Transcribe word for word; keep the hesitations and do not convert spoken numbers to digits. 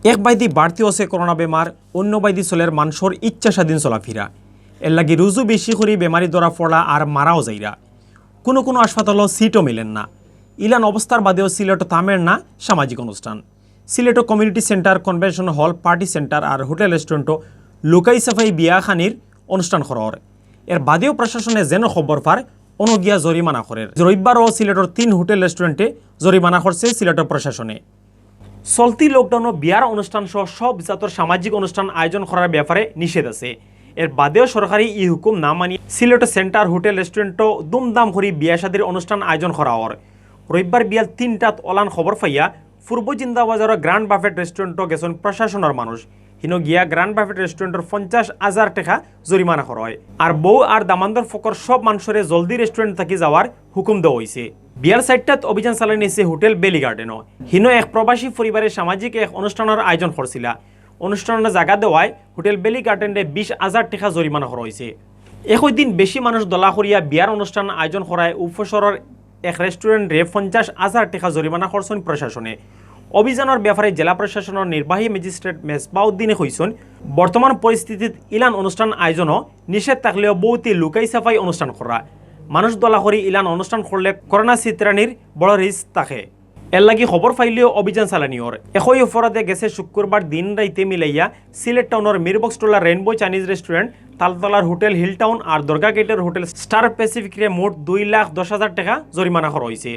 এক বায়দি বাড়তি অইছে করোনা বেমার, অন্য বায়দি চলের মানষর ইচ্ছা স্বাধীন চলাফিরা। এরলাগি রুজু বেশি করি বেমারি ধরা পড়া আর মারাও যাইরা। কুনু কুনু হাসপাতালো সিটও মিলের না। ইলান অবস্থার বাদেও সিলেটো থামের না সামাজিক অনুষ্ঠান। সিলেটো community centre, convention hall, party centre আর হোটেল রেস্টুরেন্টো লুকাই ছাপাই বিয়া খানির অনুষ্ঠান করা অর। এর বাদেও প্রশাসনে যেন খবর পার, অনো গিয়া জরিমানা করের। রবিবারও সিলেটর তিন হোটেল রেস্টুরেন্টে জরিমানা করছে সিলেটর প্রশাসনে। চলতি লকডাউনো বিয়ার অনুষ্ঠান সহ সব জাতর সামাজিক অনুষ্ঠান আয়োজন করার ব্যাপারে নিষেধ আছে। এর বাদেও সরকারি ই হুকুম না মানিয়া সিলেটো সেন্টার, হোটেল, রেস্টুরেন্টো ধুমধাম করি বিয়া শাদির অনুষ্ঠান আয়োজন করা অর। রবিবার বিয়াল তিনটাত অলান খবর পাইয়া পূর্ব জিন্দাবাজারর গ্র্যান্ড বাফেট রেস্টুরেন্টো গেছইন প্রশাসনর মানুষ। হিনো গিয়া গ্র্যান্ড বাফেট রেস্টুরেন্টর পঞ্চাশ হাজার টেকা জরিমানা করা অয়। আর বউ আর দামান্দর ফকর সব মানষরে জলদি রেস্টুরেন্ট থাকি যাওয়ার হুকুম দেওয়া অইছে। বিয়াল চাইরটাত অভিযান চালানি অইছে হোটেল ভ্যালি গার্ডেনো। হিনো এক প্রবাসী পরিবারে সামাজিক এক অনুষ্ঠানর আয়োজন করছিলা। অনুষ্ঠানর জাগা দেওয়ায় হোটেল ভ্যালি গার্ডেনরে বিশ হাজার টেকা জরিমানা করা অইছে। একই দিন বেশি মানুষ দলা করিয়া বিয়ার অনুষ্ঠান আয়োজন করায় উপশহরর এক রেস্টুরেন্টরে পঞ্চাশ হাজার টেকা জরিমানা করছইন প্রশাসনে। অভিযানর ব্যাপারে জেলা প্রশাসনর নির্বাহী ম্যাজিস্ট্রেট মেজবাউদ্দিনে কইছইন, বর্তমান পরিস্থিতিত ইলান অনুষ্ঠান আয়োজনও নিষেধ থাকলেও বউতে লুকাই ছাপাই অনুষ্ঠান করা। মানুষ দলা করি ইলান অনুষ্ঠান করলে করোনা ছিতরানির বড় রিস্ক থাকে। এরলাগি খবর পাইলেও অভিযান চালানি অর। একই অপরাধে গেছে শুক্রবার দিন রাইতে মিলাইয়া সিলেট টাউনর মিরবক্সটোলা রেইনবো চাইনিজ রেস্টুরেন্ট, তালতলার হোটেল হিল টাউন আর দরগা গেটর হোটেল স্টার প্যাসিফিকরে মোট দুই লাখ দশ হাজার টেকা জরিমানা করা অইছে।